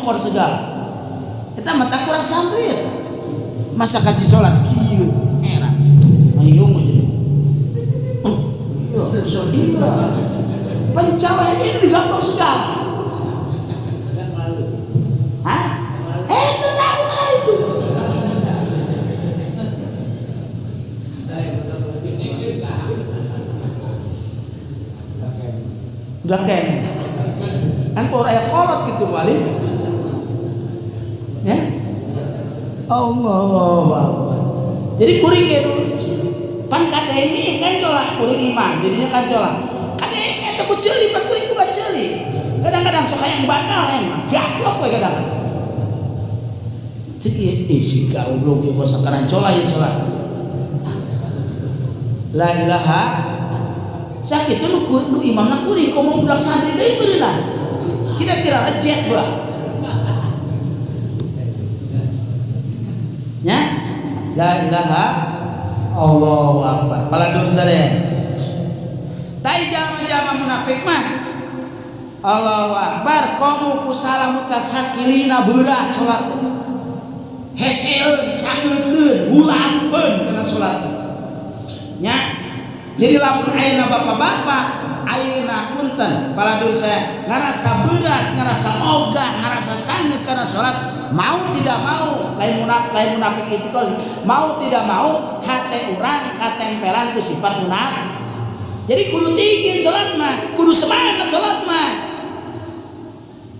nyokor segala. Eta mah tak kurang santri eta. Masa kaji salat kieu era. Mayung aja. Iya, pencapaian ini digampang segala. Hah? Terlalu karena itu. Udah kene. Kan kalau aya kolot gitu balik. Ya. Allah Akbar. Jadi kuring gitu. Pan kadenge kan cola kuring imam, jadinya kan cola. Kadenge eta ku ceuli pan kuring bukan ceuli. Kadang-kadang sok hayang bakal emang, gaplok we kadang. Cek ieu si goblok ieu basa karancola ieu salat. La ilaha sakitu nu imamna kuring komo budak santri deui beureunah. Kira-kira lejet bah. Nya? La ilaha Allahu Akbar. Paladun sadaya. Tai jalma-jalma munafik mah. Allahu Akbar qamu kusala mutasakilina berat salat. Heseun sangeukeun hulampeun kana salat. Nya. Jadi lamun ayeuna bapak-bapak, ayeuna punten paladun saya ngarasa berat, ngarasa ogah, ngarasa sangeut kana salat, mau tidak mau lain munafik itu kan mau tidak mau hate urang katempelan ku sifat munafik. Jadi kudu tinggi salat mah, kudu semangat salat mah.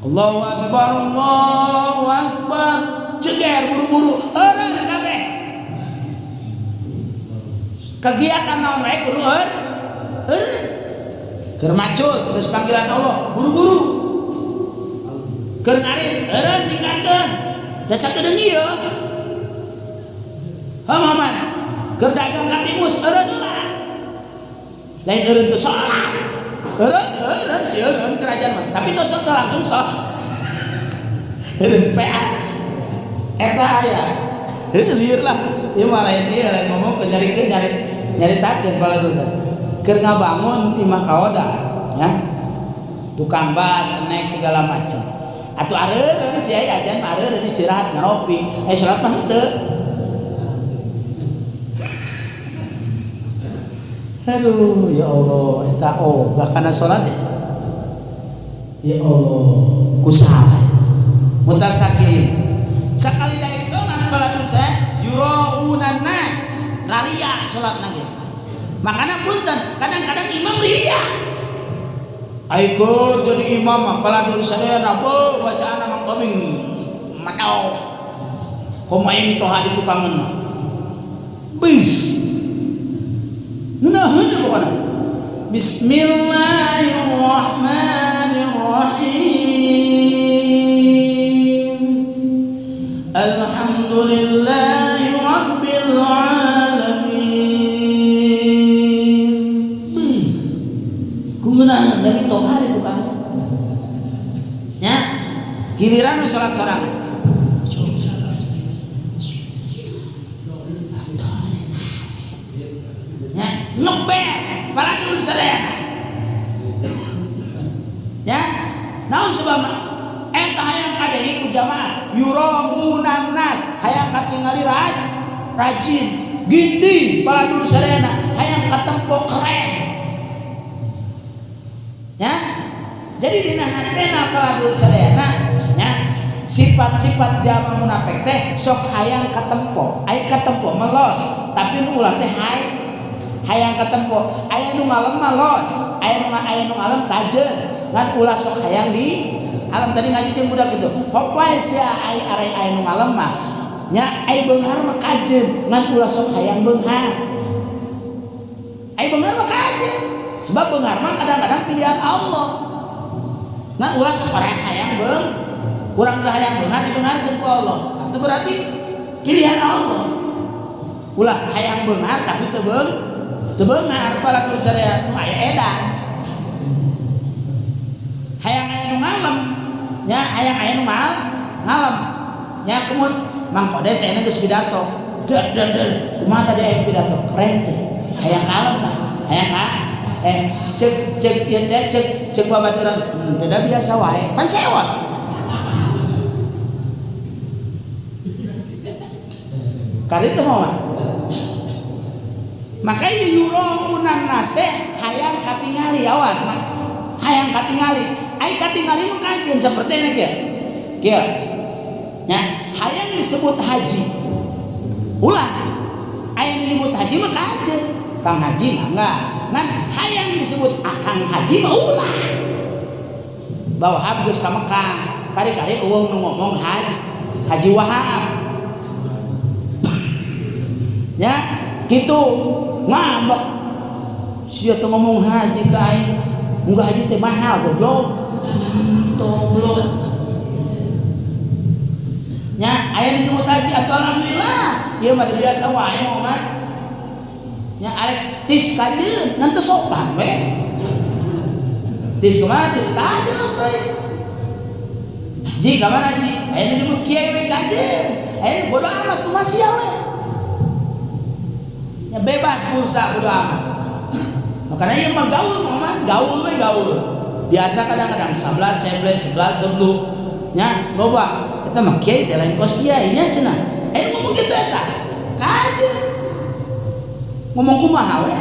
Allahu Akbar, Allahu Akbar. Ceger buru-buru eureun kabeh. Kegiatan naon wae kudu eureun. Keur macul terus panggilan Allah, buru-buru. Keur ngarit eureun tinggalkeun. Da sakedeung ieu. Ha Muhammad, keur dagang ka timus eureun heula. Lain eureun teu salat. Eureun si eureun kerajaan mah, tapi tos teu langsung sok. Eureun PA. Eta aya. Heuh lieur lah. Ieu mah lain ieu lain ngomong nyarikeun nyaritakeun pala dosa. Keur ngabangun imah kaoda, ya. Tukang bas, enek segala macam. Atuh areureun si aya ajan mah areureun istirahat ngaropi. Aya salat mah henteu. Aduh, ya Allah, eta ogah kana salat. Ya Allah, kusaha. Mutasakirin. Sakali daek salat paladun saya yuraunan nas, raria salatna ge. Makana punten, kadang-kadang imam ria. Aiko jadi imam mah paladun sadayana bacaan Mang Toming madau. Komo aya mitoha di tukangan mah. Bih. Ngeunaheun teh pokona. Bismillahirrahmanirrahim. Alhamdulillahi rabbil alamin. Kumaha dari toha di tukang. Ya. Giliran we salat sorangan. Ya, ngeber paladun sadayana. Ya, naon sebabna? Eta hayang kadenge ku jamaah yuraunan nas, hayang katingali rajin, ginding paladun sadayana, hayang katempo keren. Ya. Jadi dina hatena paladun sadayana, ya, sifat-sifat jalma munafik teh sok hayang katempo, aya katempo melos, tapi nu ulah teh hayang katempo, aya nu ngalem mah los, aya nu ngalem kajeun, ngan ulah sok hayang di alam. Tadi ngaji jeung budak itu, hop wae sia ai are aya nu ngalem mah nya ai beunghar mah kajeun, ngan ulah sok hayang beunghar. Ai beunghar mah kajeun, sebab beunghar mah kadang-kadang pilihan Allah. Ngan ulah sok hayang beung, urang teh hayang beunghar dibeungharkeun ku Allah. Atuh berarti pilihan Allah. Ulah hayang beunghar tapi teu beung teu beunghar palakur sadaya nu aya edan. Hayang aya nu ngalem, nya hayang aya nu ngalem. Nya kumun Mang Kodes ayeuna geus pidato. Der der der. Kumaha tadi aya pidato? Keren teh. Hayang kalem tah. Hayang ka? Cek cek ieu teh cek cek babaturan. Tidak biasa wae. Pan sewa. Kali itu mah. Makanya yuraunan nas teh hayang katingali awas mah. Hayang katingali. Ai katingali mah kajeun seperti ini kieu. Kieu. Nya, hayang disebut haji. Ulah. Hayang disebut haji mah kajeun. Kang haji mah enggak. Ngan hayang disebut akang haji mah ulah. Wahab geus ka Mekah. Kari-kari eueuh nu ngomong haji, Haji Wahab. Ya, gitu ngambek. Sia teh ngomong haji ka aing. Munggah haji teh mahal goblok. Goblok. Nya, aya nu nyebut haji atuh alhamdulillah. Ieu mah biasa wae mah. Nya arek tis kajeun ngan teu sopan we. Tis kumaha tis kajeun geus teh. Ji ka mana ji? Aya nu nyebut kiai we kajeun. Aya nu bodo amat kumaha sia we. Ya bebas pulsa bodo amat. Makanya ieu mah gaul mah, gaul we gaul. Biasa kadang-kadang 11 11 11 10 nya loba. Eta mah kiai teh lain kos kiai nya cenah. Aya ngomong kitu eta. Kajeun. Ngomong kumaha we?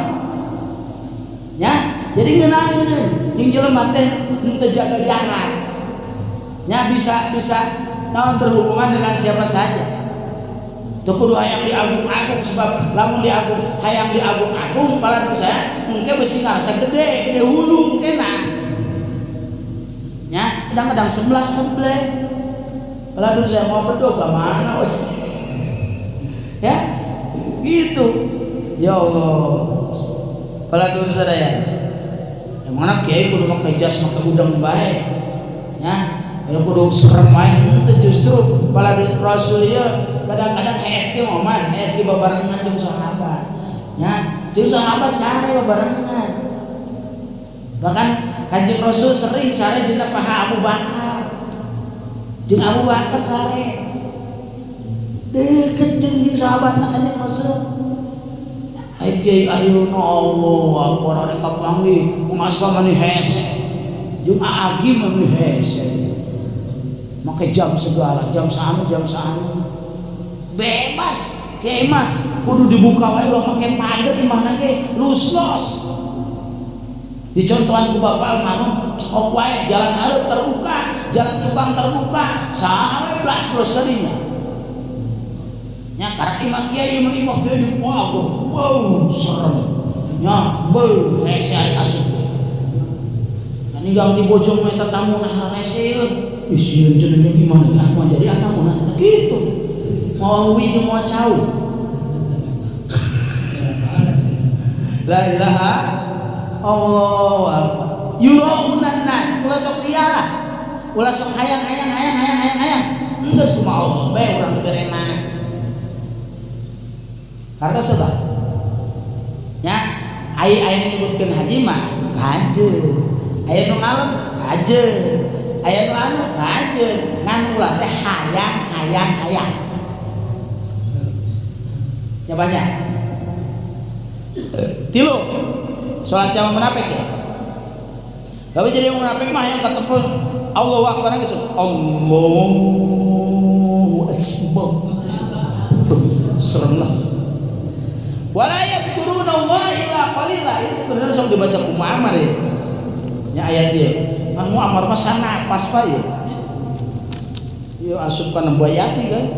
Nya, jadi ngeunaheun jeung jelema teh henteu jaga jarak. Nya bisa naon berhubungan dengan siapa saja. Teu kudu hayang diagung-agung sebab lamun diagung hayang diagung-agung palan saya mungkin besi ngarasa gede, gede hulu mungkin. Nya, kadang-kadang sebelah-sebelah. Palan saya mau bedog ka mana we? Ya, gitu. Ya Allah. Palan sadaya. Yang mana kiai kudu make jas make udang bae. Ya, yang kudu serem wae itu justru pala Rasul ieu kadang-kadang HSG moman, HSG babarengan jeung sahabat. Ya, jeung sahabat sare babarengan. Bahkan Kanjeng Rasul sering sare dina paha Abu Bakar. Jeung Abu Bakar sare. Deket jeung sahabatna Kanjeng Rasul. Ai kiai ayeuna Allah akbar arek kapanggih ungas mani hese. Jeung aagi mani hese. Make jam segala, jam saanu, jam saanu. Bebas. Kiai mah kudu dibuka wae ulah make pager imahna ge lus-los. Dicontohan ku bapak almarhum, ok wae jalan hareup terbuka, jalan tukang terbuka, saha we blas-blos ka dinya. Nya karak imah kiai imah kiai dipago. Wow, serem. Nya beuh hese arek asup. Ninggang ti bojong mah eta tamu nah rese ieu. Ih sieun cenah jeung imah teh moal jadi anak mun kitu. Moal wi jeung moal cau. La ilaha Allahu akbar. Yuraunan nas, ulah sok iyalah. Ulah sok hayang hayang hayang hayang hayang hayang. Enggeus kumaha Allah bae urang diberena. Karena sebab nya ai aya nyebutkeun haji mah kajeun. Aya nu ngalem kajeun. Aya nu anu kajeun. Ngan ulah teh hayang hayang hayang. Ya banyak. Tilu salat jamaah munafik ya. Tapi jadi munafik mah yang ketemu Allahu akbar geus Allahu akbar. Serem lah. Wala yadhkuruna Allah illa qalila. Ini sebenarnya sok dibaca ku Muammar ya. Nya ayat ieu. Kan Muammar mah sana pas pa ieu. Ieu asup kana bayati kan.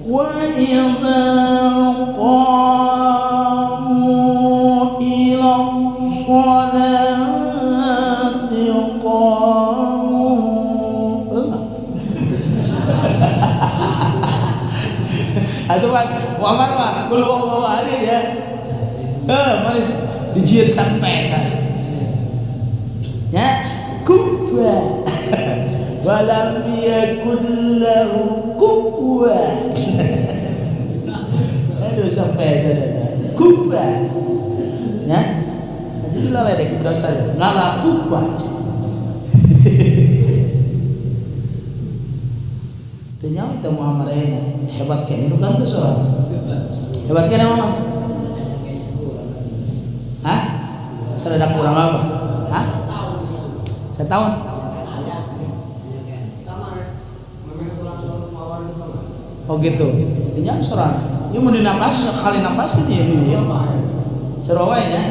Wa idza qamu ila sholati qamu. Atuh kan Muammar mah kul huwallahu ahad ya. Manis dijieun sampai saya. Ya, kufa. Walam yakul lahu kufuwan. Aduh sampai saya kufa. Ya. Jadi lah ledek budak saya. Ngala kufa. Teu nyawa teh Muhammad ayeuna hebat keneh nu kan teu salat. Hebat keneh mah. Hah? Saredak kurang apa? Hah? Setahun. Oh gitu. Jadinya sorana. Ieu mun dinapas sekali napas kan ieu ieu. Sarua wae nya.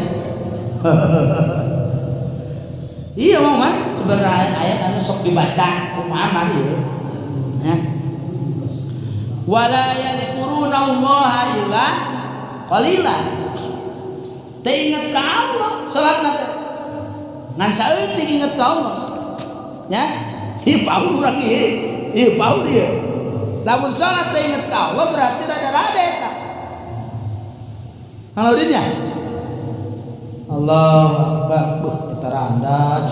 Iya mah man, sebenarnya ayat anu sok dibaca ku Muhammad ieu. Ya. Wala yadhkuruna Allah illa qalila. Teu inget ka Allah salatna teh. Ngan saeutik inget ka Allah. Ya. Ieu paur urang ieu. Ieu paur ieu. Lamun salat teu inget ka Allah berarti rada-rada eta. Halaudin ya? Allahu Akbar. Buh, eta randa.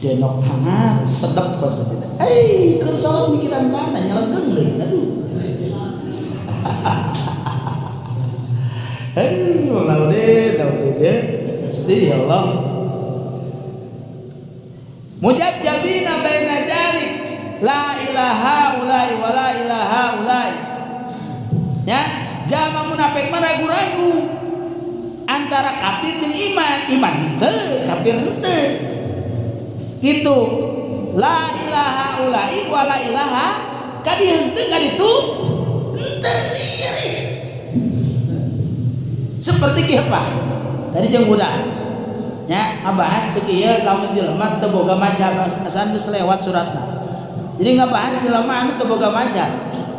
Denok hangat, sedep pas berarti. Eh, keur salat mikiran randa nyelegeng deui. Aduh. Hei, laudin, laudin. Gusti ya Allah. Mujabjabina baina dzalik. La ilaha ulai wa la ilaha ulai. Ya, jama munafik mah ragu-ragu antara kafir jeung iman, iman henteu, kafir henteu. Gitu. La ilaha ulai wa la ilaha kadi henteu kaditu henteu lirik. Seperti kieu Pak. Tadi jeung budak. Nya ngabahas ceuk ieu lamun jelema teu boga mazhab asan geus lewat suratna. Jadi ngabahas jelema anu teu boga mazhab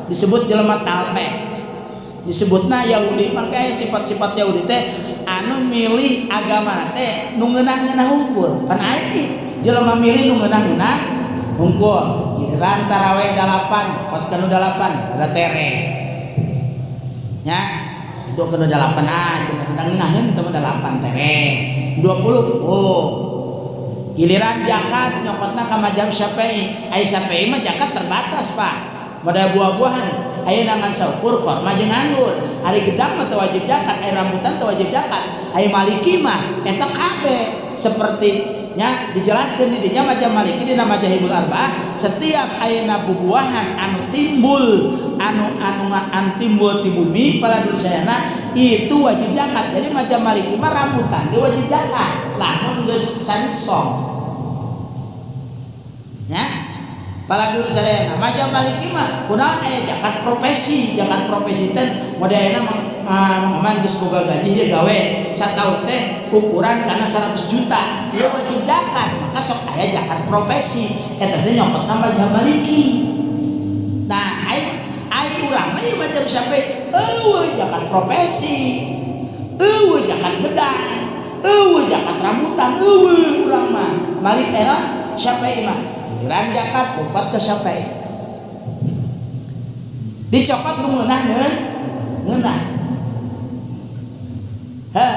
disebut jelema talpek. Disebutna Yahudi, mangka aya sifat-sifat Yahudi teh anu milih agama teh nu ngeunah-ngeunah hungkul. Pan aya jelema milih nu ngeunah-ngeunah hungkul. Giliran tarawih 8, kot kanu 8 ada tere. Nya, itu kanu 8 ah, cenah ngeunaheun teh 8 tere. 20. Oh. Giliran zakat nyokotna ka mazhab Syafi'i. Ai Syafi'i mah zakat terbatas, Pak. Modal buah-buahan ayeuna ngan saukur korma jeung anggur. Ari gedang mah teu wajib zakat, ari rambutan teu wajib zakat. Ari Maliki mah eta kabeh seperti nya dijelaskeun di dinya mazhab Maliki dina Mazahibul Arba'ah, setiap ayeuna bubuahan anu timbul anu anu anu timbul ti bumi pala dulsayana itu wajib zakat. Jadi mazhab Maliki mah rambutan ge wajib zakat lamun geus sansong. Nya pala dulsayana mazhab Maliki mah kunaon aya zakat profesi, zakat profesi teh model ayeuna Mang geus boga gaji dia gawe sataun teh ukuran kana 100 juta dia wajib zakat, maka sok aya zakat profesi eta teh nyokotna mazhab Maliki. Nah ai ai urang mah ieu mazhab Syafi'i eueuh zakat profesi, eueuh zakat gedang, eueuh zakat rambutan, eueuh urang mah Malik era Syafi'i mah giliran zakat lompat ke Syafi'i dicokot ku ngeunah ngeunah. Hah,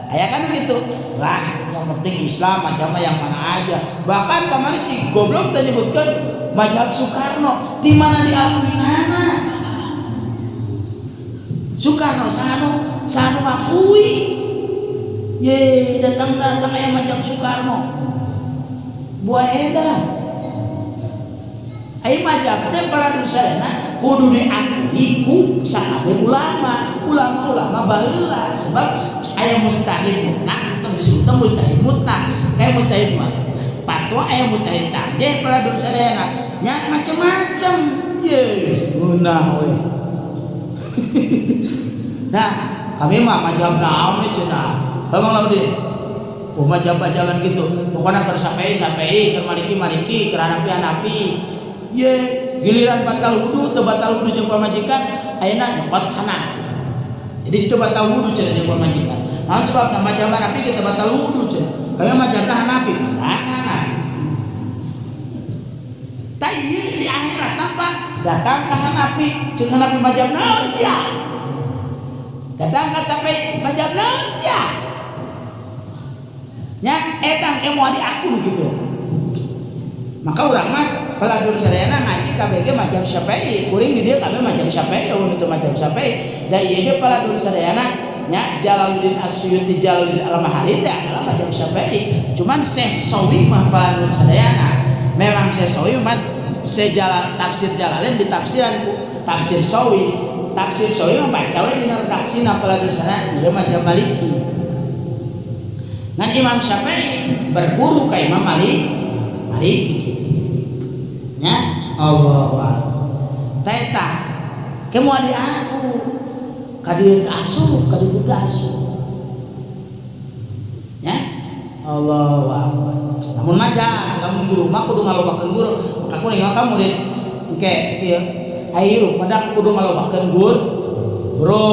aya kan gitu. Lah, yang penting Islam agama yang mana aja. Bahkan kemarin si goblok tadi nyebutkan mazhab Soekarno, di mana diakuinana? Soekarno sanu sanu ngakui. Ye, datang-datang aya mazhab Soekarno. Buah edan. Ai mazhab teh paladusana kudu diakui ku sakabeh ulama, ulama-ulama baheula sebab aya mujtahid mutlak, teu disebutna mujtahid mutlak, kayak mujtahid mah fatwa aya mujtahid tarjih paladusana nya macam-macam. Ye, ngeunah we. Nah, kami mah mazhab naon we cenah. Bang laudin. Oh mazhab-mazhaban gitu. Pokoknya keur Syafi'i Syafi'i, keur Maliki Maliki, keur Hanafi Hanafi. Ye, giliran batal wudu teu batal wudu jeung pamajikan, ayeuna nyokot Hanafi. Jadi teu batal wudu cenah jeung pamajikan. Naon sebabna mazhab Hanafi kita batal wudu cenah. Kami mazhabna Hanafi, nah Hanafi. Tah ieu di akhirat apa? Datang ka Hanafi, jeung Hanafi mazhab naon sia? Datang ka Syafi'i mazhab naon sia? Nya eta engke moal diaku gitu eta. Maka urang mah peladur sadayana ngaji KBG mazhab Syafi'i, kuring di dieu kabeh mazhab Syafi'i, eueuh teu mazhab Syafi'i. Da ieu ge peladur sadayana nya Jalaluddin As-Suyuti, Jalaluddin Al-Mahalli teh adalah mazhab Syafi'i. Cuman Syekh Sawi mah peladur sadayana. Memang Syekh Sawi mah Syekh Jalal tafsir Jalalain ditafsiran ku tafsir Sawi. Tafsir Sawi mah baca we dina redaksina peladur sadayana ieu mazhab Maliki. Ngan Imam Syafi'i berguru ka Imam Malik Maliki. Ya, Allahu akbar. Teta. Ke moal diaku ka dieu teu asup ka ditu teu asup nya. Allahu akbar. Lamun maca lamun guru mah kudu ngalobakeun guru maka kuring ka murid engke cek ieu ai hirup mah kudu ngalobakeun guru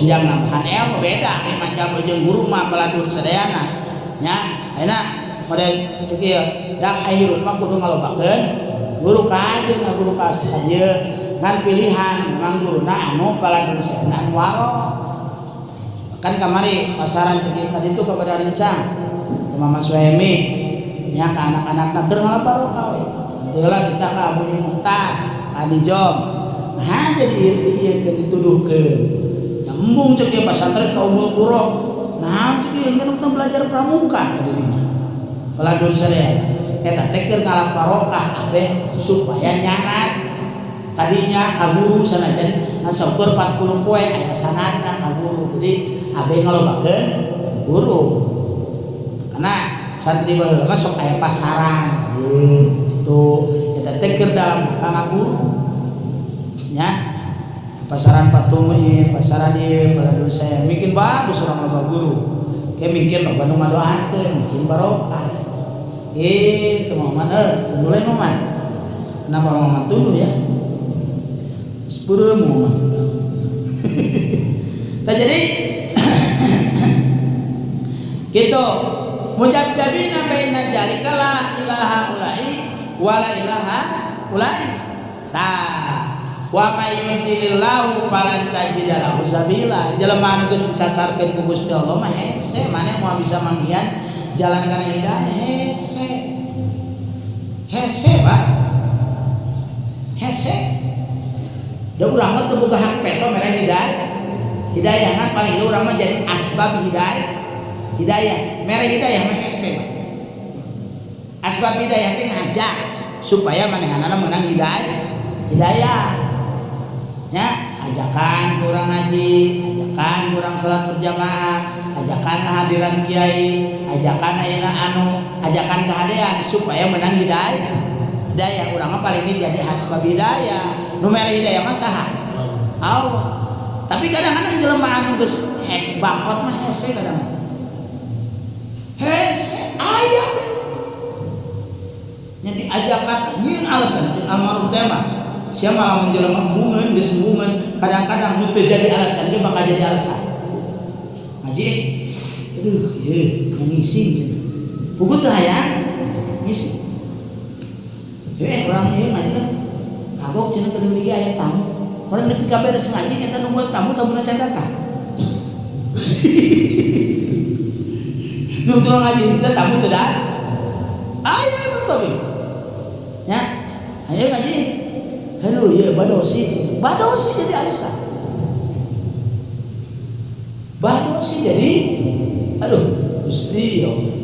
yang nambahan ilmu beda ari maca jeung guru mah baladur sadayana nya. Ayeuna model cek ieu dak ai hirup mah kudu ngalobakeun guru ka jeung guru ka ieu ngan pilihan memang guruna anu baladur sadayana anu waro. Kan kamari pasaran cek ieu ka ditu ka Badar Rincang ka Mama Suhaimi nya ka anak-anakna keur ngalabarokah we. Heula kita ka Abu Muhtar ka Nijom. Nah jadi ieu keur dituduhkeun. Nya embung cek ieu pasantren ka Ummul Qura. Nah cek ieu ngeuneuh belajar pramuka ka dirinya. Baladur sadaya. Eta teh keur ngalabarokah abeh supaya nyanat. Tadinya ka guru sanajan ngaseukur 40 poe aya sanadna ka guru. Jadi abeh ngalobakeun guru. Karena santri baheula mah sok aya pasaran gitu. Eta teh keur dalam rangka guru. Nya pasaran patumuin, pasaran ieu baladur saya bikin bagus urang loba guru. Ke mikir loba nu ngadoakeun, bikin barokah. Itu Muhammad mulai Muhammad. Kenapa Muhammad tuluh ya? Sepuluh Muhammad itu. Tah jadi gitu. Mujabjabina baina jalika la ilaha ulai wa la ilaha ulai. Tah wa may yudlilillahu falan tajida lahu sabila. Jelema anu geus disasarkeun ku Gusti Allah mah hese, maneh moal bisa manggihan jalan kana hidayah hese. Hese, Pak. Hese. Da urang mah teu boga hak veto mere hidayah. Hidayah kan paling ge urang mah jadi asbab hidayah. Hidayah, mere hidayah mah hese. Asbab hidayah teh ngajak supaya manehanana meunang hidayah. Hidayah. Nya, ajakan kurang ngaji, ajakan kurang salat berjamaah, ajakan kehadiran kiai, ajakan ayeuna anu, ajakan kehadean supaya menang hidayah. Hidayah urang mah paling ge jadi asbab hidayah. Nu mere hidayah mah saha? Allah. Tapi kadang-kadang jelema anu geus hes bakot mah hese kadang. Hese aya we. Nya diajakan nyin alasan jeung almarhum teh mah. Sia mah lamun jelema embungeun geus embungeun, kadang-kadang nu teu jadi alasan ge bakal jadi alasan. Ngaji aduh ieu ngising cenah. Puguh teu hayang ngising. Urang ieu ngaji lah. Kagok cenah keur deui aya tamu. Urang nepi ka beres ngaji eta nu buat tamu tamuna can datang. Nu teu ngaji teh tamu teu datang. Aya emang tapi. Nya, ayo ngaji. Aduh, ieu badosi. Badosi jadi alasan. Badosi jadi aduh, Gusti ya Allah.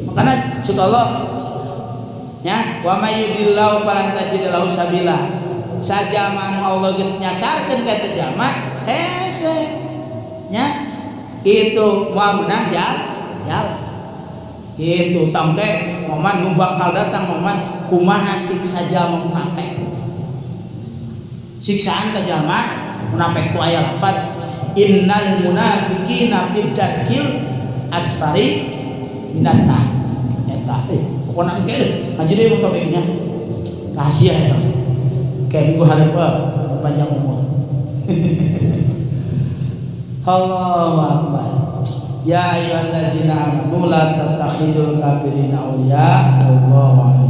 Makana cek Allah nya wa may yudillahu falan tajid lahu sabila. Sajama anu Allah geus nyasarkeun ka eta jalma hese. Nya itu moal meunang jalan. Itu tong teh momen nu bakal datang momen kumaha siksa jalma munafik. Siksaan ka jalma munafik ku aya lapat innal munafiqina fid darkil asfari minan nar. Eta pokona engke ngaji deui mun kabeh nya. Rahasia eta. Kayak minggu hareup panjang umur. Allahu akbar. Ya ayyuhalladzina amanu la tattakhidul kafirina awliya. Allahu a'lam.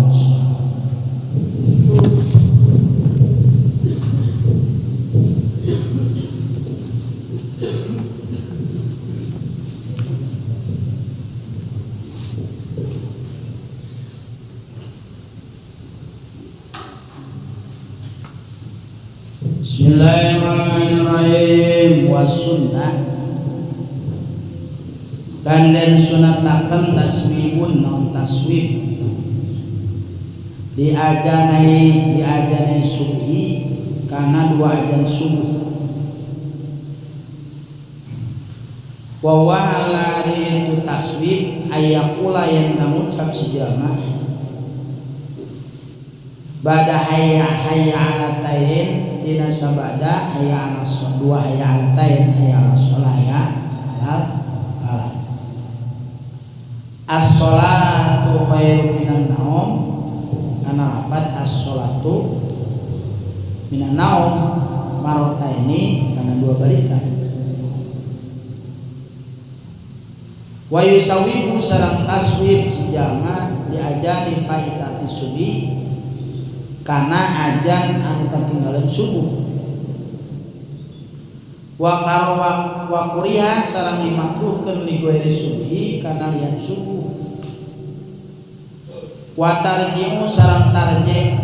Bismillahirrahmanirrahim. Was sunnah dan den sunataken taswibun non taswib diajanai subhi karena dua ajan subuh wa wa'ala itu taswib ayakula yang ngucap sejalma bada hayya hayya ala tain dina sabada hayya 'alas dua hayya 'alatain hayya 'alas shalah hayya 'alal falah. As-sholatu khairum minan naum kana lapat as-sholatu minan naum marotaini kana dua balikan. Wa yusawibu sareng taswib sejama diajani paitati subi kana ajan anu katinggalan subuh. Wa karawa wa kuriha sareng dimakruhkeun li ghairi subhi kana lian subuh. Wa tarji'u sareng tarji'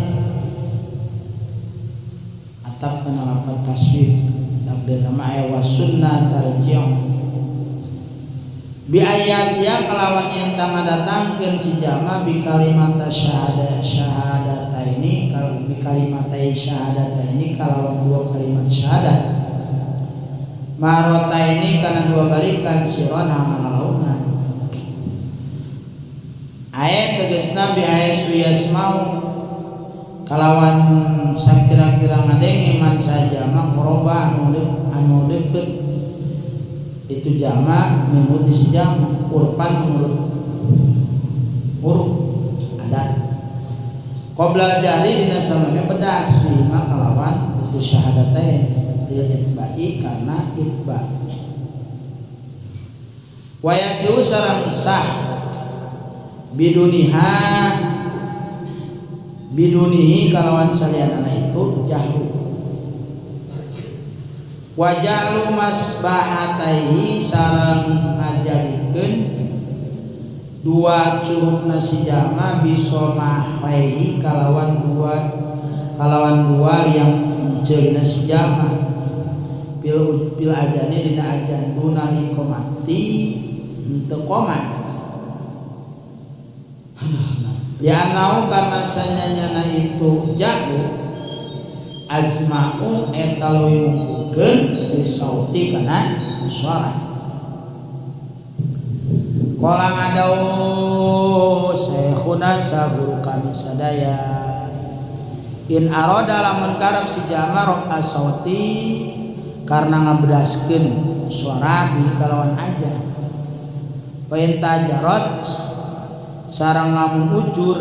atap kana lapat taswib takdir nama aya wa sunnah tarji'u bi ayat ya kalawan yang ngadatangkeun si jama bi kalimat syahada syahadataini kalau bi kalimatai syahadataini kalawan dua kalimat syahadat marotaini kana dua balikan sirona ngalauna ayat tegasna bi ayat suyasmau kalawan sakira-kira ngadenge man sajama qoroba anu deukeut itu jama mengikuti si jama urpan menurut huruf adat qabla jahli dina samanya pedas bima kalawan itu syahadatain lil itba'i karena itba wa yasiu sareng sah biduniha bidunihi kalawan salianana itu jahru wajalu masbahataihi sareng ngajadikeun dua curugna si jama bisomahaihi kalawan dua yang ceulina si jama pil pil ajane dina ajan dunal iqamati henteu qomat. Lianau karena sanyanyana itu jago azma'u eta leuwih mungkulkeun disauti kana suara. Qala ngadau syekhuna saguru kami sadaya in arada lamun karep si jama rofa sauti karena ngabedaskeun suara bi kalawan aja wa in tajarot sareng lamun ujur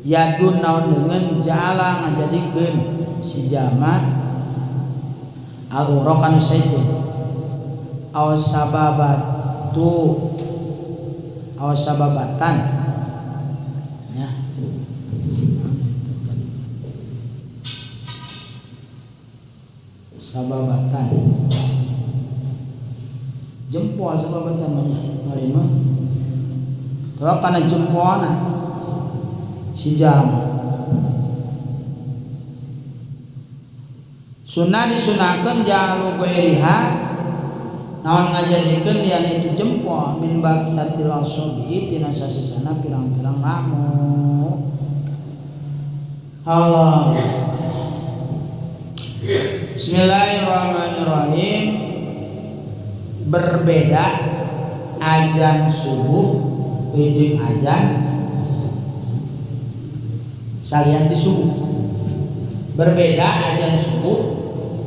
yadun naon dengan ja'ala ngajadikeun si jama al-ura kanu sejen aw sababatu aw sababatan ya sababatan jempol sababatan banyak ngalima tawa kana jempolna si jama sunnah disunahkeun jalu ghairiha naon ngajadikeun lian itu jempol min baqiyatil asabi tina sasisana pirang-pirang lamu. Allah. Bismillahirrahmanirrahim. Berbeda ajan subuh jeung ajan salian di subuh. Berbeda ajan subuh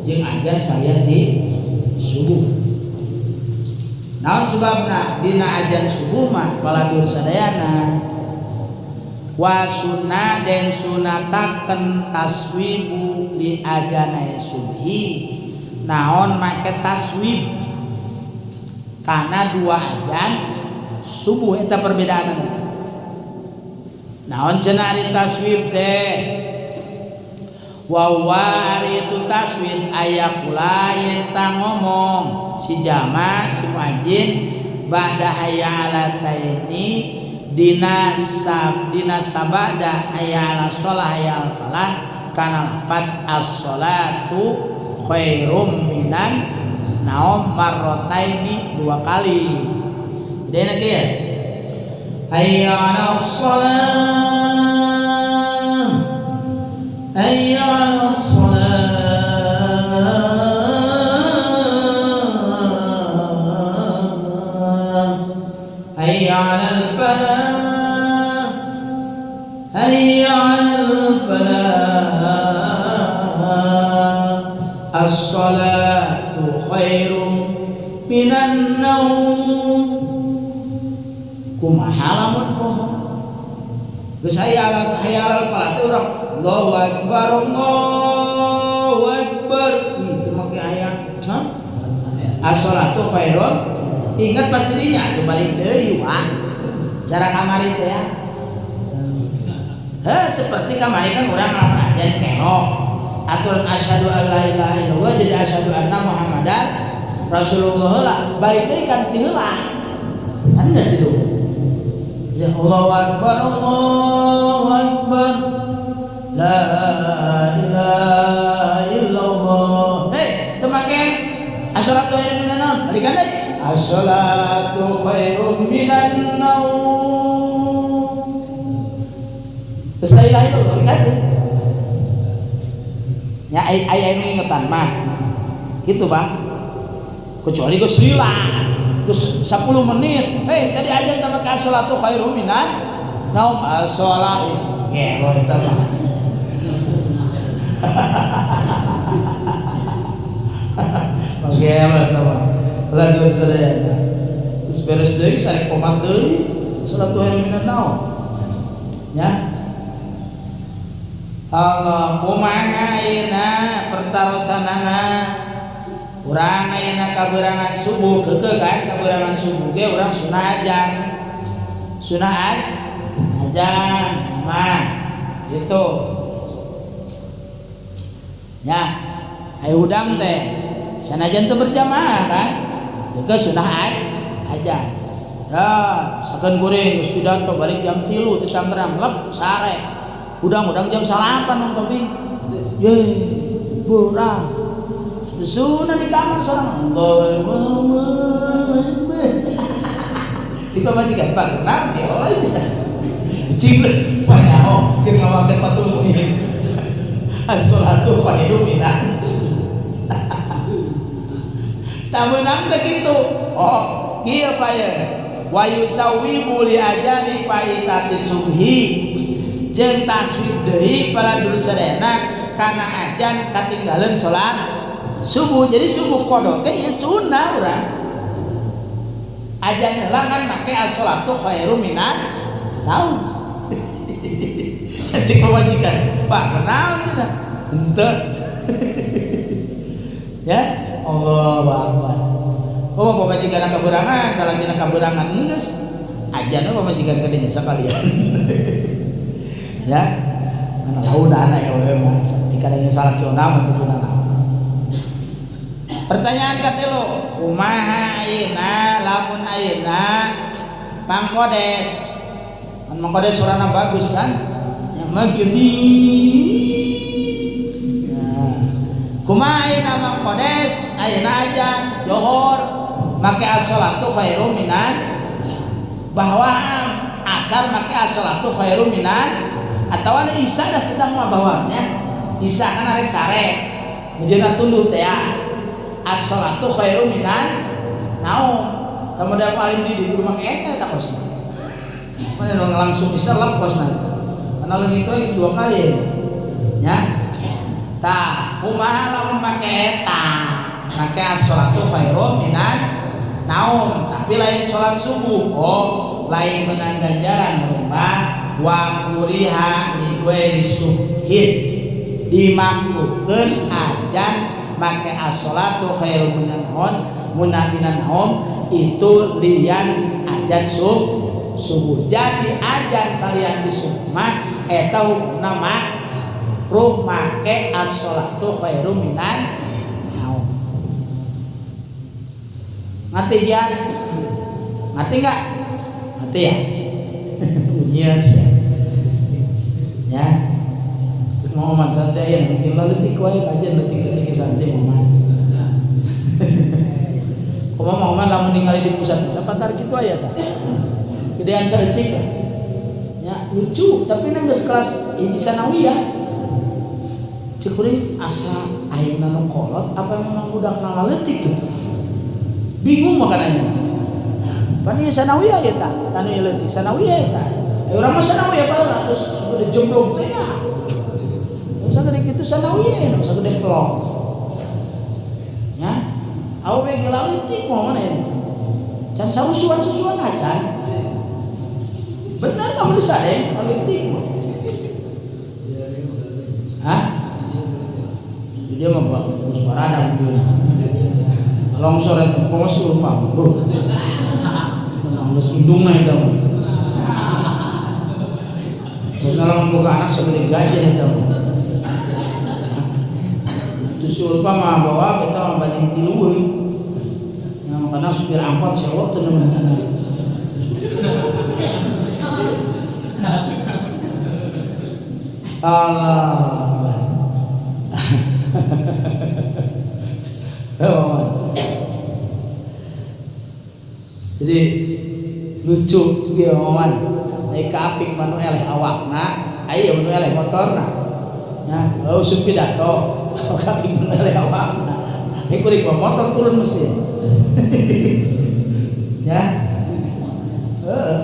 jeung ajan salian di subuh. Naon sebabna dina ajan subuh mah paladur sadayana wa sunnah den sunataken taswibu li ajanae subhi naon make taswib kana dua ajan subuh eta perbedaanna. Naon cenah ari taswib teh wa wa ari itu taswib aya kula yen ta ngomong si jama si muajin ba'da hayya ala taini dina sab dina sabada hayya ala shalah hayya al falah kana lapat as-sholatu khairum minan naum marrotaini dua kali. Jadi enak ya. Hayya 'alas shalah hayya 'alas shalah hayya 'alal falah hayya 'alal falah. As-salatu khairum minan naum. Kumaha lamun poho? Geus hayya alal falah teh urang Allahu akbar Allahu akbar. Itu make aya. Hah? As-salatu khairum. Ingat pasti dinya atuh balik deui wah. Cara kamari teh ya. Heh, seperti kamari kan urang lamun ajan kelok. Aturan asyhadu an la ilaha illallah jadi asyhadu anna Muhammadan Rasulullah lah. Balik deui kan ti heula. Kan geus kitu. Ya Allahu akbar Allahu akbar. La ilaha illallah. Hei, teu make as-salatu khairum minan naum. Balikan deui. As-salatu khairum minan naum. Terus la ilaha illallah kan. Ya aya nu ingetan mah. Kitu, Bang. Kecuali geus lila. Geus 10 menit. Hei, tadi ajan teh make as-salatu khairum minan naum. As-salatu. Gelo eta mah. Gelo eta mah. Lanjut sadayana. Terus beres deui sareng komat deui. Salatu khairum minan naum. Ya. Allah kumaha ayeuna pertarosanana urang ayeuna kaberangan subuh keukeuh kan kaberangan subuh ge urang sunah ajan. Sunah ajan mah gitu. Ya, ayo hudang teh sanajan teu berjamaah kan keukeuh sunah ajan. Ya, sakeun kuring geus pidato balik jam 3 ti Tangerang lep sare. Udang-udang jam 9 nong tobing. Ye, burang. Itu sunah di kamar seorang. Jika majikan Pak kenal dia oh cina. Cing banyak oh keur ngamakeun patung ini. As-salatu khairum minan. Tak meunang teh kitu. Oh, kieu pa ye. Wa yusawibu li ajani faitati subhi. Jeung taswib deui para dulur sadayana kana ajan katinggaleun salat subuh. Jadi subuh qada teh ieu sunnah urang. Ajan heula kan make as-salatu khairum minan naum. Cek pamajikan, Pak kunaon cenah? Henteu. Ya, Allahu akbar. Oh, pamajikan kaberangan, salakina kaberangan geus. Ajan mah pamajikan ka dinya sakalian. Ya, mana laudana ya we mah ikan yang salah kiona mah kuduna. Pertanyaan katelo, kumaha ayeuna lamun ayeuna Mangkodes. Kan Mangkodes suarana bagus kan? Ya magdi. Nah, kumaha ayeuna Mangkodes ayeuna ajan johor make as-salatu khairum minan bahwa asar make as-salatu khairum minan atau ada isya dah sedang mah bawahnya isya kan arek sare menjeuna tunduh teh ya as-salatu khairum minan naum kemudian paling di rumah eta eta kosna mana langsung isya lep kosna karena leungit we geus 2 kali ya tah kumaha lamun make eta make as-salatu khairum minan naum tapi lain salat subuh oh lain menang ganjaran merubah wa kuriha li ghairi subhin dimakruhkeun ajan make as-salatu khairum minan naum itu lian ajan subuh. Jadi ajan salian di subuh mah eta hukumna makruh make as-salatu khairum minan naum. Ngerti jian? Ngerti enggak? Ngerti ya? Iya sih. Ya. Mau man santai ya mungkin lalu leutik wae kajian leutik-leutik santai mau man. Kumaha mau man lamun ningali di pusat sapantar kitu aya tah. Gedean saeutik lah. Ya, lucu tapi nang geus kelas hiji sanawiyah. Cek kuring asa ayeuna nu kolot apa memang budak leutik gitu. Bingung makananya. Pan ieu sanawiyah eta, anu ieu leutik sanawiyah eta. Urang mah sanawiyah baheula terus gede jembrong teh ya. Sagede kitu sanawiyah, sagede pelok. Ya. Awewe ge leutik mah mana ini. Can sarusuan-susuan acan. Bener kamu bisa deh, leutik mah. Hah? Dia mah bagus barada gitu. Longsor eta kongos lupa. Menang geus indungna eta mah. Geus lamun boga anak segede gajah eta mah. Itu si Ulfa mah bawa eta mah banding tilu euy. Nah, makana supir angkot sewa teu nemen. Allah. Jadi lucu juga omongan. Ai kaapik manu eleh awakna, ai manu eleh motorna. Nah, usum pidato, kaapik manu eleh awakna. Ai kuring motor turun mesti. Ya. Heeh.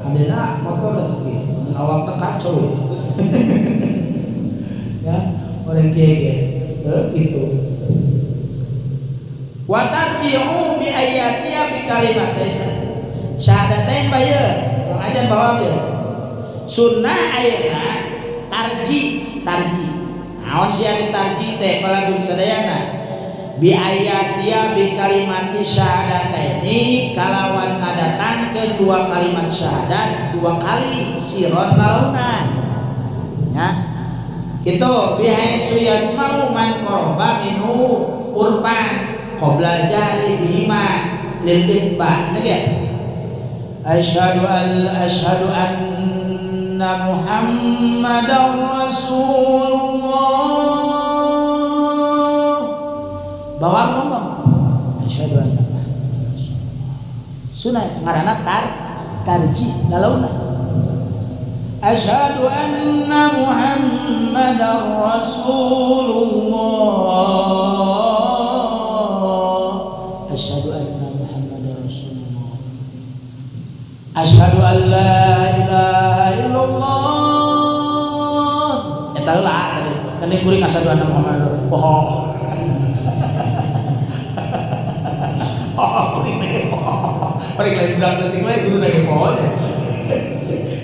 Adena motor rezeki, awakna kacau. Ya, orang kieu ge. Gitu. Wa tarji'u bi ayatiya bi kalimatai syahadatain baye pengajian bawa dia sunnah ayeuna tarji naon sia ditarji teh palagun sadayana bi ayatiya bi kalimati syahadataini kalawan ngadatangkeun dua kalimat syahadat dua kali siron lalaunan ya kitu bi haitsu yasma'u man qaraba minhu urban qoblal jahri bihima lil itba. Ini dia. Asyhadu anna Muhammadar Rasulullah. Bawa ngomong. Asyhadu anna Muhammadar Rasulullah. Sunah ngaranna tarji lalauna. Asyhadu anna Muhammadar Rasulullah. Asyhadu anna Muhammadar Rasulullah. Asyhadu an la ilaha illallah. Eta lah tadi. Kan kuring asyhadu anna Muhammadar poho. Oh, kuring teh poho. Paling lain budak leutik we guru lagi poho.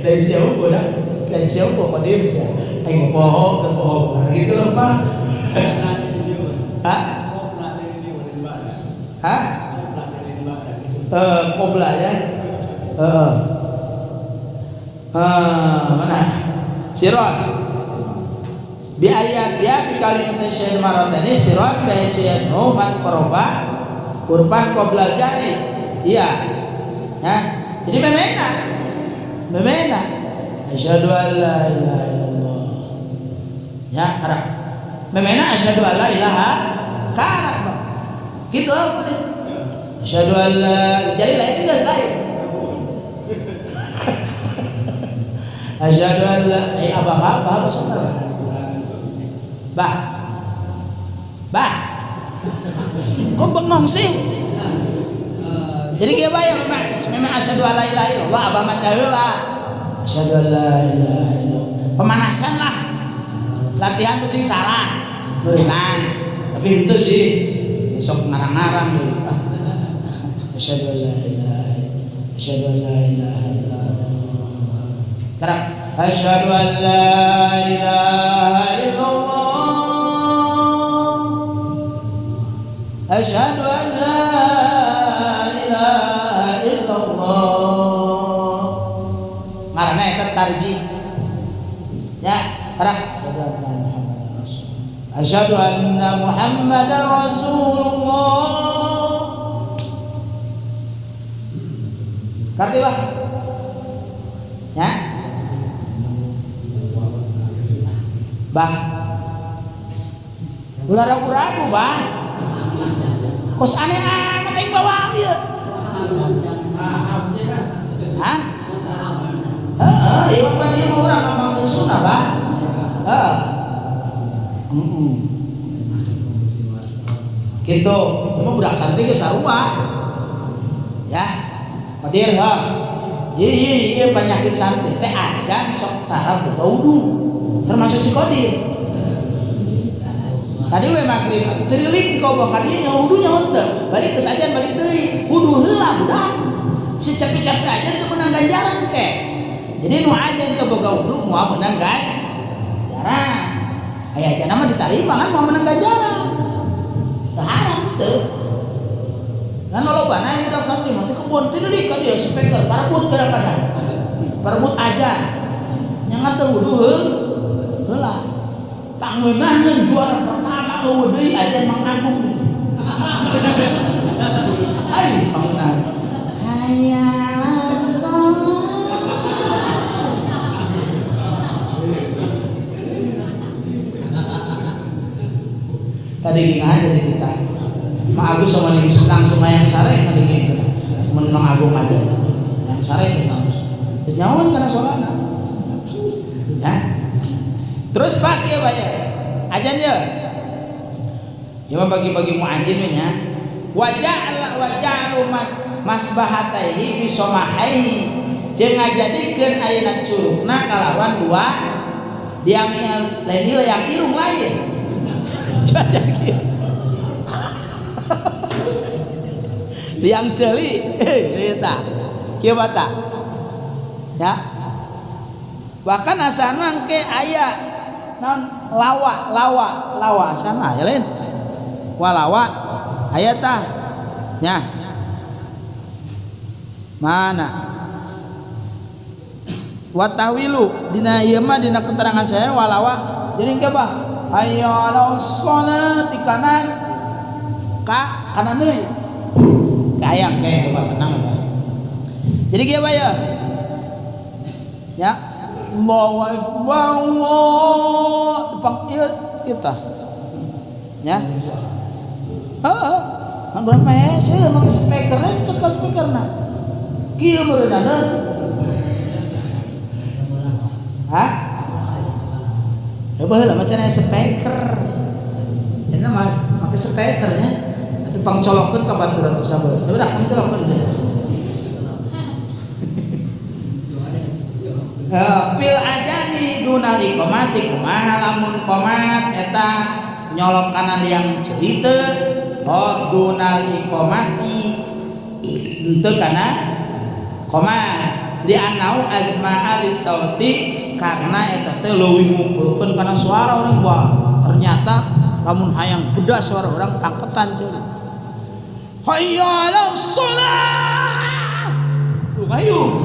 Lain siapa budak? Lain siapa kodir sia. Aing poho ke poho. Gitu loh, Pak. Hah? Hah? Qobla ya. Mana? Siron. Bi ayat ya bi kalimat syair maratani siron bi yasmu man qoroba urban qoblal jahri. Iya. Ya. Jadi memena. Memena. Asyhadu an la ilaha illallah. Ya, arah. Memena asyhadu an la ilaha karak. Gitu apa nih? Asyhadu an la, jadi lain geus lain. Asyhadu an la, abah apa saudara? Bah. Bah. Kok bengong sih? Jadi kieu bae memang asyhadu an la ilaha illallah abah maca heula. Asyhadu an la ilaha illallah. Pemanasan lah. Latihan pusing salah. Berenang. Tapi itu sih sok ngarang-ngarang deh. Asyhadu an la ilaha illallah. Asyhadu an la ilaha illallah. Sekarang asyhadu an la ilaha illallah. Asyhadu an la ilaha illallah. Ngaranna eta tarji. Ya, terang asyhadu anna Muhammadar Rasulullah. Asyhadu anna Muhammadar Rasulullah. Ngerti, Pak? Ya? Bah. Ulah ragu-ragu, Bah. Kos aneh amat aing bawa ieu. Hah? Heeh, ieu mah ieu mah urang ngomongkeun sunnah, Bah. Heeh. Gitu, itu mah budak santri ge sarua. Ya. Qadir ha. Ieu penyakit santri teh acan sok tara boga wudu. Termasuk si Qadir. Tadi we maghrib atuh tirilik di kobong ka dieu nya wudu nya henteu. Balik geus ajan balik deui. Wudu heula budak. Si capek-capek ajan teu meunang ganjaran ke. Jadi nu ajan teu boga wudu moal meunang ganjaran. Aya ajan mah ditarima kan moal meunang ganjaran. Teu haram teu. Kan lolobana yang budak santri mah teu kebon tirilik ka dieu speaker parebut kadang-kadang. Parebut ajan. Nyangan teu wudu heula. Pangeunahkeun juara pertama eueuh deui ajan Mang Agung. Ai pangeunah. Hayya shalah. Tadi gini aja di kita. Mang Agus sama di langsung hayang sare tadi gitu. Mun Mang Agung aja. Hayang sare teh Mang Agus. Nyawan kana sorana. Ya. Terus pak ya Pak ya. Ajan ya. Ya bagi-bagi muajin nya. Waja'al waja'alu masbahataihi bisomahaihi. Jeung ngajadikeun ayeuna curugna kalawan dua diang lain yang irung lain. Liang ceuli cerita. Kieu bata. Ya. Bahkan asana engke aya naon lawa lawa lawa asana aya lain. Walawa aya tah. Nya. Mana? Wa tahwilu dina ieu mah dina keterangan saya walawa. Jadi engke bah hayya 'alas shalah di kanan ka kanan deui. Kayang kayak coba tenang apa. Jadi kieu bae ya. Ya. Allahu akbar Allah. Pang ieu kita. Ya. Heeh. Kan urang mah hese make speaker cek speakerna. Kieu meureunana. Hah? Ya baheula mah cenah speaker. Cenah mah make speaker nya. Atuh pangcolokeun ka baturan teu sabar. Coba dah pangcolokeun cenah. Pil ajani dunal iqamati kumaha lamun qomat eta nyolok kana liang ceuli teu oh dunal iqamati henteu kana qomat di anau azma alis sauti karena eta teh leuwih ngumpulkeun kana suara orang wah ternyata lamun hayang pedas suara orang pangketan ceuli hayya 'alas shalah tuh ayo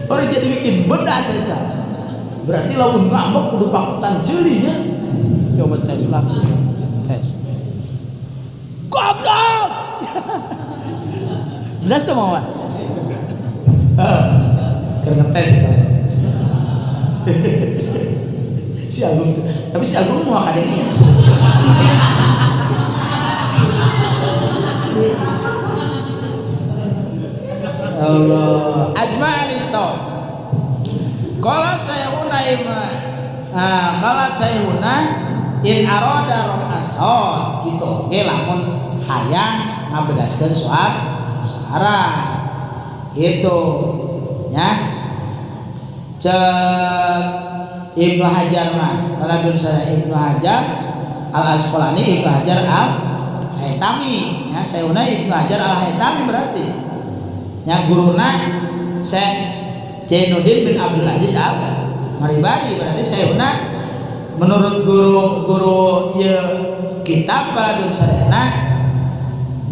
orang jadi bikin bedas eta berarti lamun ngambek kudu pangketan ceuli nya coba tes lah tes goblok bedas tuh mau keur ngetes eta si Agung tapi si Agung mau akademi ya. Allah ajma'ali saut qala sayhuna ima qala sayhuna in arada raf'a saut gitu oke lamun hayang ngabedaskeun suara gitu ya cek Ibnu Hajar mah kalau saya Ibnu Hajar Al Asqalani Ibnu Hajar Al Haytami ya sayhuna Ibnu Hajar Al Haytami berarti ya guruna Syekh Jainuddin bin Abdul Aziz Al Maribari berarti sayhuna menurut guru-guru ieu kitab baladun sadayana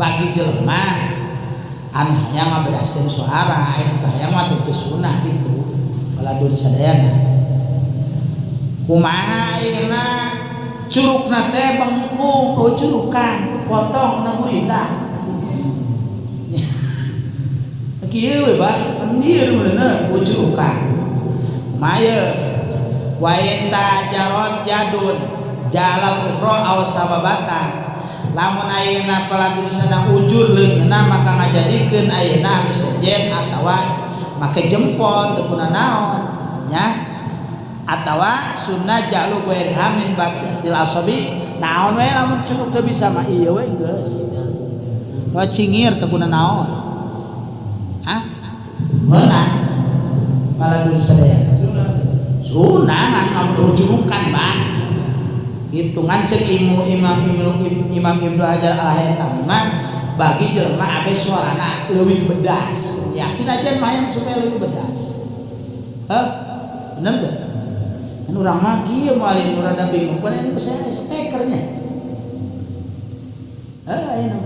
bagi jelema anu hayang ngabedaskeun suara anu hayang mah teu sunah kitu baladun sadayana kumaha ayeuna curugna teh bengkung oh curukan potong na gurinda kieu we bah pendir meureunna curukan kumaha ye wa in tajarot yadun jalal ukhra aw sababatan lamun ayeuna paladusana ujur leungeunna maka ngajadikeun ayeuna anu sejen atawa make jempol teu kuna naon nya atawa sunnah jalu ghairiha min baqiyatil asabi naon we lamun curug teu bisa mah ieu we geus wa cingir teu kuna naon hah meunang paladus sadaya sunah Sunah ngan rujukan, Pak. Hitungan cek ilmu Imam Imam Ibnu Hajar Al-Haytami mah bagi jelema abe suarana leuwih bedas. Yakin aja lumayan supaya lebih bedas. Hah? Bener teu? Kan urang mah kieu moal rada bingung pan saya speakernya. Eh, ayeuna.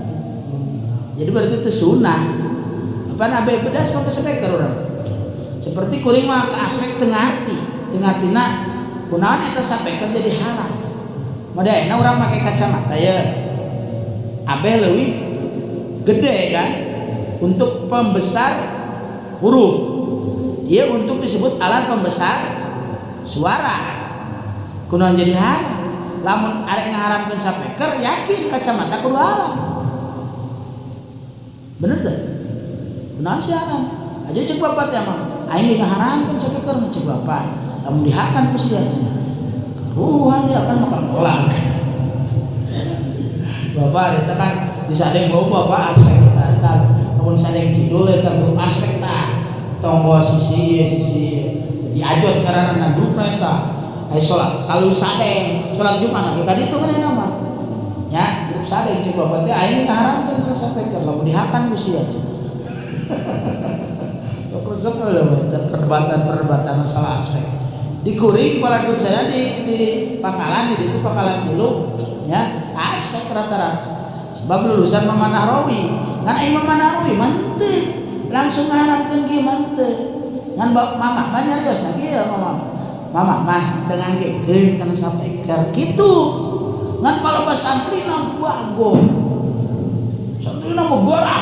Jadi berarti itu sunnah. Apa abe bedas pakai speaker urang. Seperti kuring mah ke aspek teu ngarti. Teu ngartina kunaon eta speaker jadi haram. Modena urang make kacamata ya. Abe leuwih gede kan untuk pembesar huruf. Ia untuk disebut alat pembesar suara. Kunaon jadi haram? Lamun arek ngaharamkeun speaker yakin kacamata kudu haram. Bener teu? Kunaon sih haram? Aja cek bapak teh mah. Aing ngaharamkeun speaker mah cek bapak. Lamun dihakan ku sia. Karuhan dia akan makan kolak. Bapak eta kan bisa ada yang loba bapak aspek eta. Lamun sadeng kidul eta grup aspek tah. Tonggo sisi sisi jadi ajot karena grupna eta. Ai salat kalau sadeng salat Jumat ge ka ditu manehna mah. Ya, grup sadeng cek bapak teh aing ngaharamkeun kana speaker lamun dihakan ku sia cenah. Sok resep lho perdebatan-perdebatan masalah aspek. Di kuring pala saya di pangkalan di itu pangkalan dulu ya aspek rata-rata. Sebab lulusan Mama Nahrawi, ngan aing Mama Nahrawi mah henteu langsung ngaharamkeun kieu mah henteu. Ngan mama mah nyariosna kieu mama. Mama mah teu nganggekeun kana speaker kitu. Ngan palebah santrina bagong. Santrina mah gorah.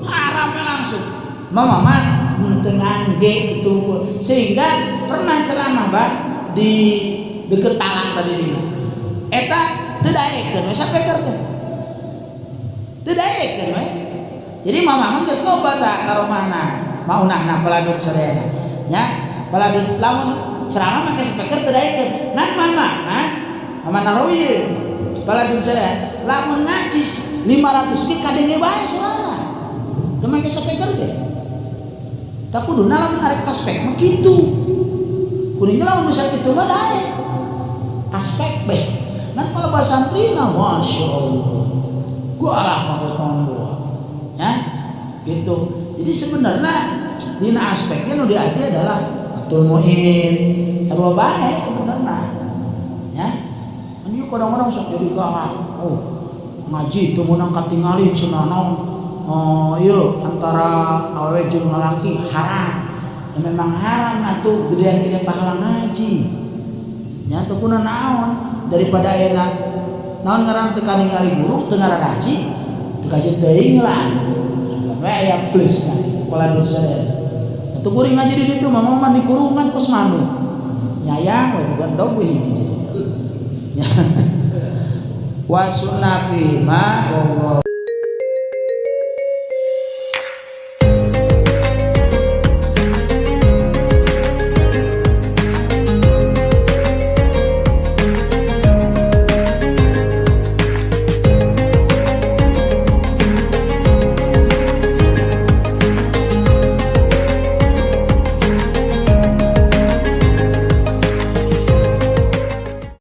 Haramnya langsung. Mama mah henteu ngangge kitu. Sehingga pernah ceramah Pak di deket Talang tadi di eta teu daekeun we sapeker teh. Teu daekeun we. Jadi mama mah geus loba tah ka romahna. Maunahna paladun sadayana. Nya, paladun lamun ceramah make speaker teu daekeun. Ngan mama mah mama Narawi paladun sadayana lamun ngaji 500 ge kadenge bae suara. Teu make speaker ge. Tak kuduna lamun arek aspek mah kitu. Kuringnya lamun misal kitu mah daek. Aspek beh. Ngan kalau bahasa santri nah masya Allah. Gua lah mah gua. Ya, gitu. Jadi sebenarnya dina aspeknya nu diaji adalah Fathul Muin. Sarua bae sebenarnya. Ya. Ini kadang-kadang sok jadi galak. Oh, ngaji teu meunang katingali cenah naon. Oh, ieu antara awewe jeung lalaki haram. Ya memang haram atuh gedean kene pahala ngaji. Nya teu kuna naon daripada ayeuna naon ngaranna teu kaningali guru teu ngararaji teu kajeun teuing lah. We aya plus nah pola sadaya. Atuh kuring ngaji di ditu mah mah di kurungan kos manuk. Nyayang we bukan dog we hiji jadi. Wa sunnah ma wa